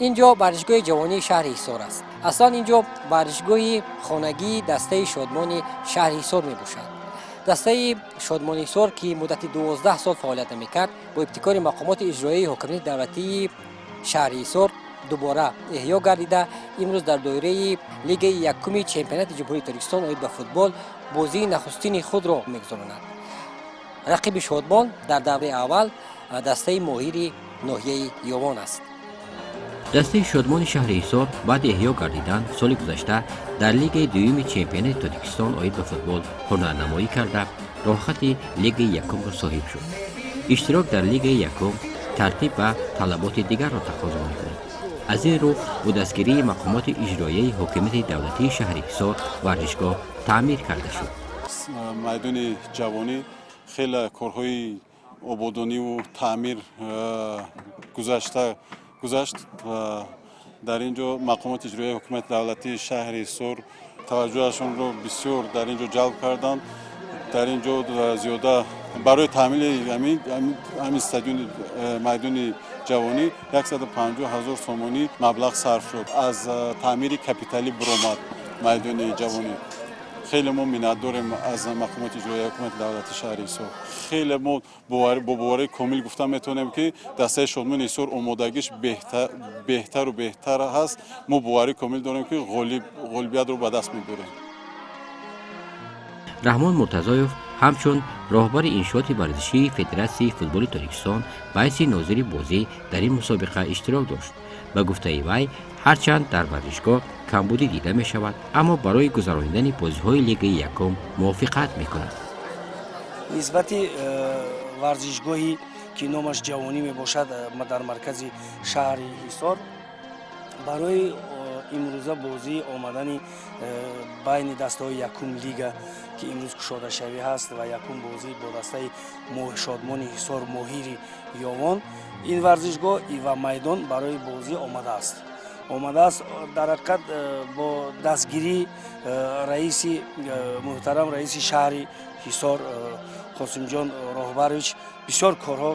Ин ҷо варзишгоҳи ҷавонии шаҳри Ҳисор аст. Аслан ин ҷо варзишгоҳи хонагии дастаи Шодмони шаҳри Ҳисор мебошад. Дастаи Шодмони Ҳисор, ки муддати 12 сол фаъолият намекард, бо ибтикори мақомоти иҷроияи ҳокимияти давлатии шаҳри Ҳисор дубора эҳё гардида, имрӯз дар доираи лигаи якуми чемпионати Ҷумҳурии Тоҷикистон оид ба футбол бозии нахустини худро мегузаронад. Рақиби Шодмон дар давраи аввал дастаи Моҳири ноҳияи Ёвон аст. Дастаи Шодмони шаҳри Ҳисор баъди эҳё гардидан соли гузашта дар лигаи дуюми чемпионати Тоҷикистон оид ба футбол ҳунарнамоӣ карда, роҳхати лигаи якумро соҳиб шуд. Иштирок дар лигаи якум тартиб ва талаботи дигарро тақозо мекунад. Аз ин рӯ, бо дастгирии мақомоти иҷроияи ҳокимияти давлатии шаҳри Ҳисор варзишгоҳ таъмир карда шуд. Майдони ҷавонӣ хеле корҳои ободониву таъмир гузашта гузашт. Дар ин ҷо мақомоти иҷроияи ҳукумати давлатии шаҳри Ҳисор таваҷҷӯҳашонро бисёр дар ин ҷо ҷалб карданд. Дар ин ҷо зиёда барои таъмири ҳамин стадиони майдони ҷавонӣ 150 ҳазор сомонӣ маблағ сарф шуд. Аз таъмири капиталӣ буромад майдони ҷавонӣ. Хеле мо миннатдорем аз мақомоти иҷроияи ҳукумати давлати шаҳри Ҳисор. Хеле мо бо боварии комил гуфта метавонем, ки дастаи Шодмони Ҳисор омодагиш беҳтару беҳтар ҳаст. Мо боварии комил дорем, ки ғолибиятро ба даст мебарем. Раҳмон Муртазоев ҳамчун роҳбари иншооти варзишии Федератсияи футболи Тоҷикистон ба ҳайси нозири бозӣ дар ин мусобиқа иштирок дошт. Ба гуфтаи вай, ҳарчанд дар варзишгоҳ камбудӣ дида мешавад, аммо барои гузаронидани бозиҳои лигаи якум мувофиқат мекунад. Нисбати варзишгоҳи, ки номаш Ҷавонӣ мебошад, дар маркази шаҳри Ҳисор, барои имрӯза бозии омадани байни дастаҳои якум лига, ки имрӯз кушодашавӣ ҳаст ва якум бозӣ бо дастаи Шодмони Ҳисор, Моҳири Ёвон, ин варзишгоҳ ва майдон барои бозӣ омадааст. Дар ҳақиқат, бо дастгирии раиси муҳтарам, раиси шаҳри Ҳисор Қосимҷон Роҳбарович, бисёр корҳо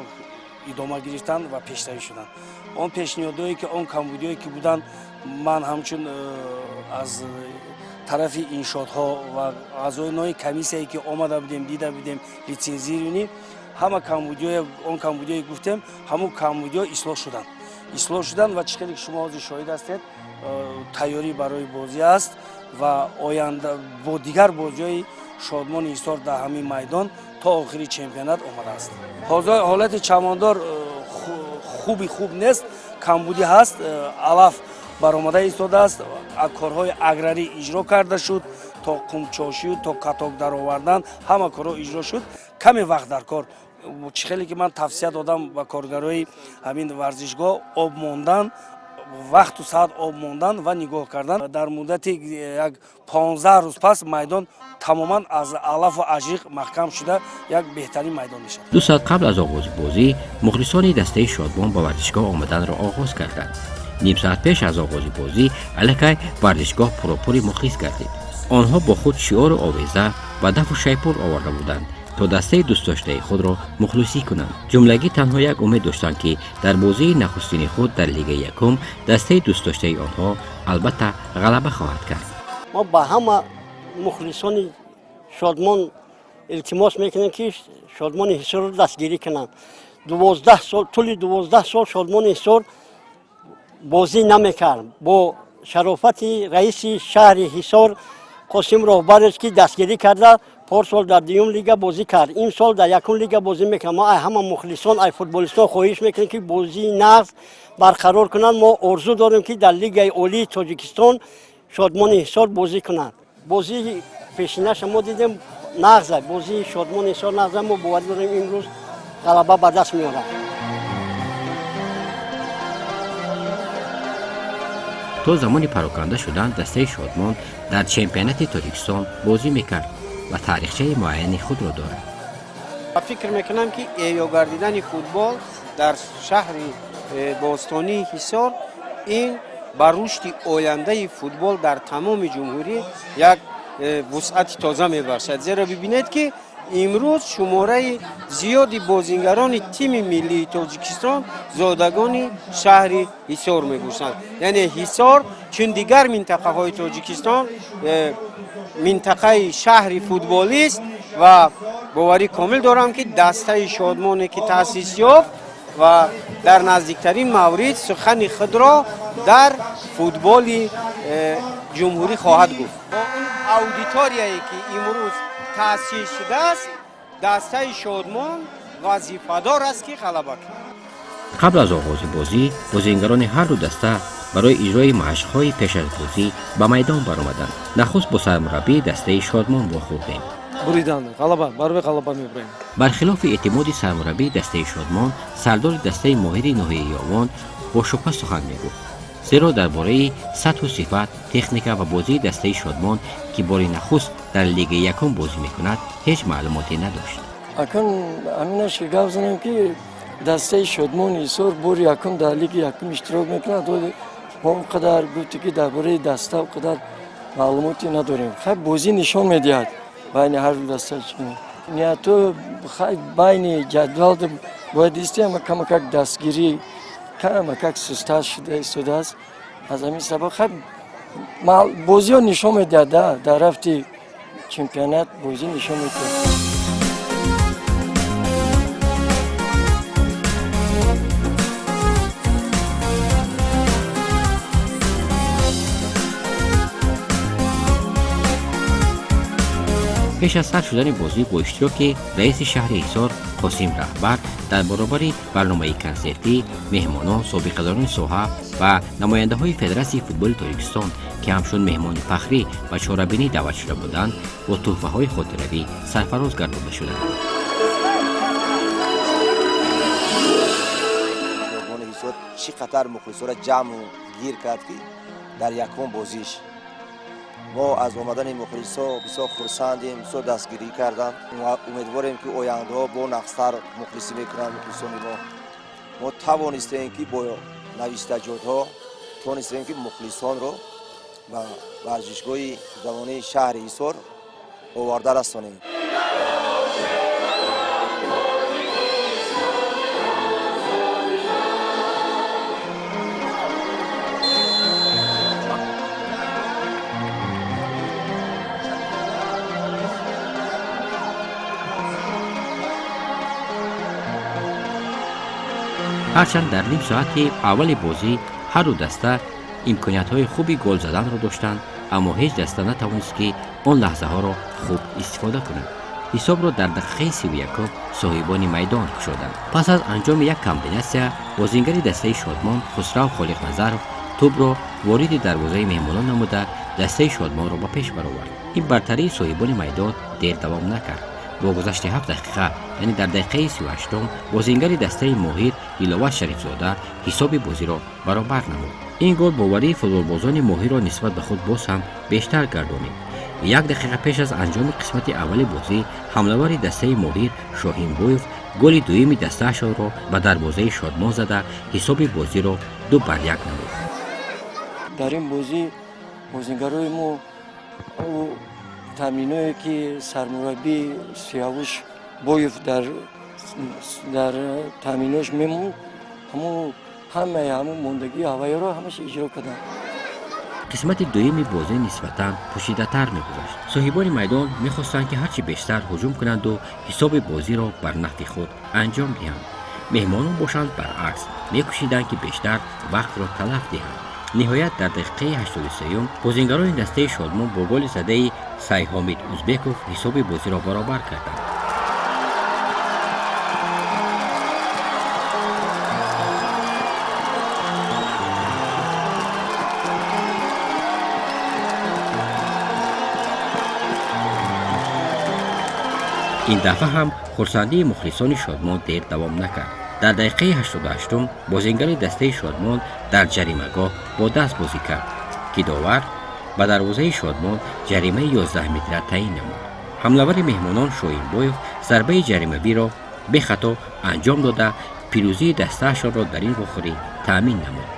идома гирифтанд ва пешравӣ шуданд. Он пешниҳодое ки, он камбудиое ки буданд, ман ҳамчун аз тарафи иншоотҳо ва аъзои комиссияе ки омада будем, дида будем, лицензирование, ҳама камбудиое, он камбудиое гуфтем, ҳамун камбудиҳо ислоҳ шуданд. Ва чӣ хеле ки шумо ҳозир шоҳид ҳастед, тайёрӣ барои бозӣ аст ва оянда бо дигар бозиҳои Шодмони Ҳисор дар ҳамин майдон то охири чемпионат омадааст. Ҳозир ҳолати чамондор хуби хуб нест, камбудӣ ҳаст, алаф баромада истодааст. Корҳои аграрӣ иҷро карда шуд, то қумчошию то каток даровардан ҳама корҳо иҷро шуд. Каме вақт дар кор. Чӣ хеле ки ман тавсия додам ба коргарои ҳамин варзишгоҳ, об мондан, вақту саат об мондан ва нигоҳ кардан, дар муддати як 15 рӯз пас майдон тамоман аз алафу ажиқ маҳкам шуда, як беҳтарин майдон мешавад. 2 соат қабл аз оғози бозӣ мухлисони дастаи Шодмон ба варзишгоҳ омаданро оғоз карданд. Ним соат пеш аз оғози бозӣ аллакай варзишгоҳ пуропури мухлис гардид. Онҳо бо худ шиору овеза ва дафу шайпур оварда буданд, то дастаи дӯстдоштаи худро мухлисӣ кунанд. Ҷумлагӣ танҳо як умед доштанд, ки дар бозии нахустини худ дар лигаи якум дастаи дӯстдоштаи онҳо албатта ғалаба хоҳад кард. Мо ба ҳама мухлисони Шодмон илтимос мекунем, ки Шодмони Ҳисорро дастгирӣ кунанд. 12 сол, тӯли 12 сол Шодмони Ҳисор бозӣ намекард. Бо шарофати раиси шаҳри Ҳисор Қосим Роҳбарович, ки дастгирӣ карда, порсол дар дуюм лига бозӣ кард, имсол дар якум лига бозӣ мекунад. Мо ай ҳама мухлисон, ай футболистон хоҳиш мекунем, ки бозии нағз барқарор кунанд. Мо орзу дорем, ки дар лигаи олии Тоҷикистон Шодмони Ҳисор бозӣ кунад. Бозии пешинаша мо дидем, нағза бозии Шодмони Ҳисор нағза. Мо боварӣ дорем, имрӯз ғалаба ба даст меорад. То замони пароканда шудан дастаи Шодмон дар чемпионати Тоҷикистон бозӣ мекард ва таърихчаи муайяни худро дорад. Фикр мекунам, ки эҳё гардидани футбол дар шаҳри бостонии Ҳисор ин ба рушди ояндаи футбол дар тамоми ҷумҳурӣ як вусъати тоза мебахшад, зеро бибинед, ки Имрӯз шумораи зиёди бозингарони тими миллии Тоҷикистон зодагони шаҳри Ҳисор мебошанд. Яъне Ҳисор, чун дигар минтақаҳои Тоҷикистон, минтақаи шаҳри футболист ва боварӣ комил дорам, ки дастаи Шодмоне, ки таъсис ёфт ва дар наздиктарин маврид сухани худро дар футболи ҷумҳурӣ хоҳад гуфт. Бо он аудиторияе, ки имрӯз таъсис шудааст, дастаи Шодмон вазифадор аст, ки ғалаба кунад. Қабл аз оғози бозӣ бозингарони ҳар ду даста барои иҷрои машқҳои пеш аз бозӣ ба майдон баромаданд. Нахуст бо сармураббии дастаи Шодмон вохӯрдем. Буридан, ғалаба, барои ғалаба мебурем. Бархилофи эътимоди сармураббии дастаи Шодмон, сардори дастаи Моҳири ноҳияи Ёвон бо шубҳа сухан мегуфт, зеро дар бораи сатҳу сифат, техника ва бозии дастаи Шодмон, ки бори нахуст дар лигаи якум бозӣ мекунад, ҳеҷ маълумоте надошт. Акун ҳаминаш ки гап занем, ки дастаи Шодмони Ҳисор бори якум дар лиги якум иштирок мекунад, мо он қадар, гуфте ки, дар бораи даста он қадар маълумоте надорем. Хай, бозӣ нишон медиҳад байни ҳар ду даста чӣ нияту. Хай, байни ҷадвал бояд истем, камакак дастгирӣ камакак сустар шуда истодааст. Аз ҳамин сабаб, хай, бозиҳо нишон медиҳад, дар рафти чемпионат бозӣ нишон медиҳад. Пеш аз сар шудани бозӣ бо иштироки раиси шаҳри Ҳисор Қосим Раҳбар дар баробари барномаи консертӣ, меҳмонон, собиқадорони соҳа ва намояндаҳои Федератсияи футболи Тоҷикистон, ки ҳамчун меҳмони фахрӣ ба чорабинӣ даъват шуда буданд, бо тӯҳфаҳои хотиравӣ сарфароз гардонида шуданд. Шодмони Ҳисор чӣ қадар мухлисоро ҷамъу гир кард, ки дар якум бозиш мо аз омадани мухлисо бисёр хурсандем, бисёр дастгирӣ кардам. Умедворем, ки ояндаҳо бо нақстар мухлисӣ мекунанд мухлисони мо. Мо тавонистем, ки бо навиштаҷотҳо тонистем, ки мухлисонро ба варзишгоҳи ҷавонии шаҳри Ҳисор оварда расонем. Ҳарчанд дар ним соати аввали бозӣ ҳарду даста имкониятҳои хуби гол заданро доштанд, аммо ҳеҷ даста натавонист, ки он лаҳзаҳоро хуб истифода кунад. Ҳисобро дар дақиқаи 31-ум соҳибони майдон кушоданд. Пас аз анҷоми як комбинатсия, бозингари дастаи Шодмон Хусрав Холиқназаров тӯбро вориди дарвозаи меҳмонон намуда, дастаи Шодмонро ба пеш баровард. Ин бартарии соҳибони майдон дер давом накард. Бо гузашти 7 дақиқа, яъне дар дақиқаи 38-ум, бозингари дастаи Моҳир Диловар Шарифзода ҳисоби бозиро баробар намуд. Ин гол боварии футболбозони Моҳирро нисбат ба худ боз ҳам бештар гардонид. Як дақиқа пеш аз анҷоми қисмати аввали бозӣ ҳамлавари дастаи Моҳир Шоҳинбоев голи дуюми дастаашонро ба дарвозаи Шодмон зада, ҳисоби бозиро 2 бар 1 намуд. Дар ин бозӣ бозингарои мо тамриное, ки сармураббӣ Сиявуш Боев дар таъминош мемонд, ҳамун ҳамаи ҳамун мондагии ҳавайёро ҳамаша иҷро карданд. Қисмати дуюми бозӣ нисбатан пӯшидатар мегузашт. Соҳибони майдон мехостанд, ки ҳарчи бештар ҳуҷум кунанду ҳисоби бозиро бар нафъи худ анҷом диҳанд. Меҳмонон бошанд, баръакс, мекӯшиданд, ки бештар вақтро талаф диҳанд. Ниҳоят, дар дақиқаи 83-юм бозингарони дастаи Шодмон бо голи задаи Сайҳомид Узбеков ҳисоби бозиро баробар карданд. Ин дафъа ҳам хурсандии мухлисони Шодмон дер давом накард. Дар дақиқаи 88-ум бозингари дастаи Шодмон дар ҷаримагоҳ бо даст бозӣ кард, ки довар ба дарвозаи Шодмон ҷаримаи 11 метра таъин намуд. Ҳамлавари меҳмонон Шоҳинбоев зарбаи ҷаримавиро бехато анҷом дода, пирӯзии дастаашонро дар ин вохӯрӣ таъмин намуд.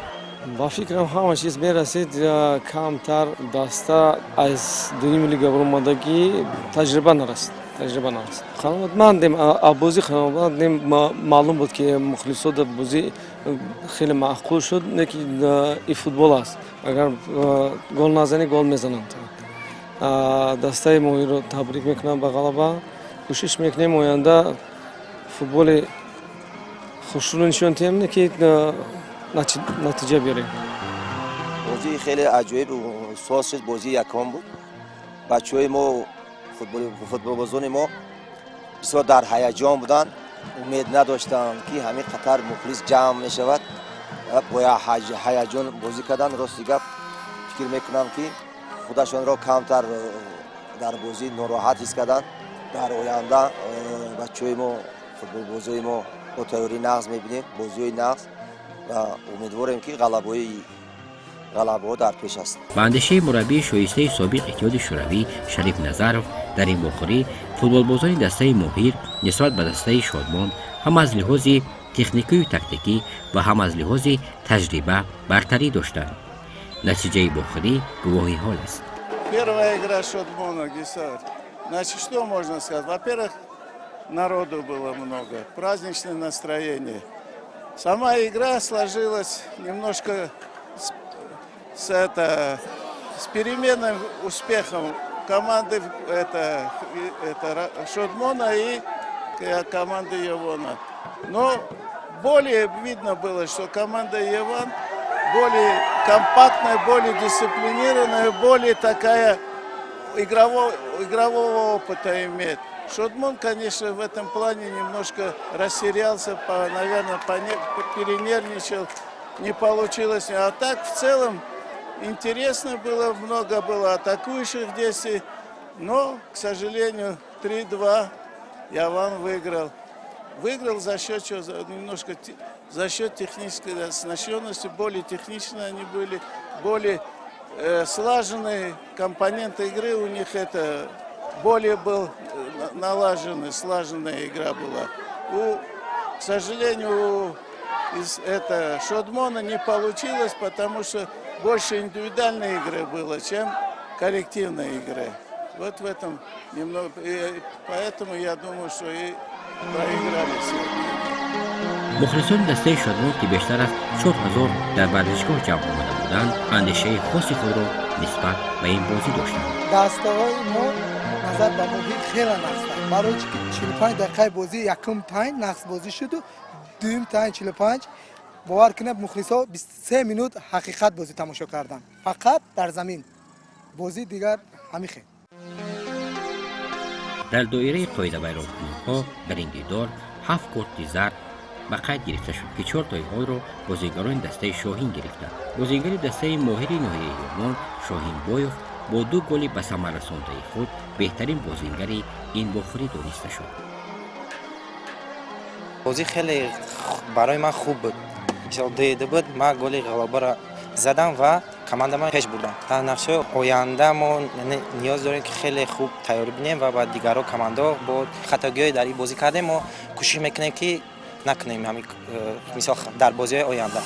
Ба фикрам, ҳама чиз мерасид. Камтар даста аз дуюми лига баромадагӣ, таҷриба нарасид. Таҷриба нағз, қаноатмандем, бозӣ қаноатмандем. Маълум буд, ки мухлисо дар бозӣ хеле маъқул шуд, не ки и футбол аст, агар гол назанӣ, гол мезананд. Дастаи Моҳирро табрик мекунам ба ғалаба. Кӯшиш мекунем, оянда футболи хушрӯ нишон диҳем, не ки натиҷа биёрем. Бозии хеле аҷоиб соз шуд. Бозии якум буд. Бачаҳои мо, футболбозони мо бисёр дар ҳаяҷон буданд, умед надоштанд, ки ҳамин қатар мухлис ҷамъ мешавад. Бо ҳаяҷон бозӣ карданд. Рости гап, фикр мекунам, ки худашонро камтар дар бозӣ нороҳат ҳис карданд. Дар оянда бачаҳои мо, футболбозои мо бо тайёрии нағз мебинем, бозиҳои нағз, ва умедворем, ки ғалабаҳо дар пеш аст. Ба андешаи мураббии шоистаи собиқ Иттиҳоди Шӯравӣ Шариф Назаров, дар ин вохӯрӣ футболбозони дастаи Моҳир нисбат ба дастаи Шодмон ҳам аз лиҳози техникию тактикӣ ва ҳам аз лиҳози таҷриба бартарӣ доштанд. Натиҷаи вохӯрӣ гувоҳи ҳол аст. Первая игра Шодмона, Гисар. Значит, что можно сказать? Во-первых, народу было много, праздничное настроение. Сама игра сложилась немножко с переменным успехом команды это Шодмона и команды Явона. Но более видно было, что команда Яван более компактная, более дисциплинированная, более такая игрового опыта имеет. Шодмон, конечно, в этом плане немножко растерялся, наверное, перенервничал, не получилось. А так, в целом, интересно было, много было атакующих действий, но, к сожалению, 3-2 Яван выиграл. Выиграл за счет чего? Немножко за счет технической оснащенности, более техничные они были, более слаженные компоненты игры у них, это более был налаженный, слаженная игра была. К сожалению, у из это Шодмона не получилось, потому что больше индивидуальной игры было, чем коллективной игры. Вот в этом немного, и поэтому я думаю, что и проиграли сегодня. Мухлисони дастаи Шодмон, ки бештар аз 4000 дар варзишгоҳ ҷамъ омада буданд, андешаи хоси худро нисбат ба ин бозӣ доштанд. Дастаҳои мо назар ба Моҳир хеле нағзтар, барои чи ки 45 дақиқаи бозӣ, якум тайм нағз бозӣ шуду, дуюм тайм 45, бовар кунед, мухлисо 23 минут ҳақиқат бозӣ тамошо карданд, фақат дар замин бозӣ, дигар ҳамин хел. Дар доираи қоидавайронкуниҳо дар ин дидор ҳафт корти зард ба қайд гирифта шуд, ки чортои онро бозигарони дастаи Шоҳин гирифтанд. Бозигари дастаи Моҳири ноҳияи Ёвон Шоҳинбоев бо ду голи ба самар расондаи худ беҳтарин бозингари ин вохӯрӣ дониста шуд. Бозӣ хеле барои ман хуб буд. Мисол, 2-2 буд, ман голи ғалабаро задам ва командама пеш бурдам. Дар нақшаи оянда мо ниёз дорем, ки хеле хуб тайёрӣ бинем ва ба дигарҳо командаҳо бо хатогиҳое дар ин бозӣ кардем, мо кӯшиш мекунем, ки накунем ҳамин, мисол, дар бозиҳои оянда.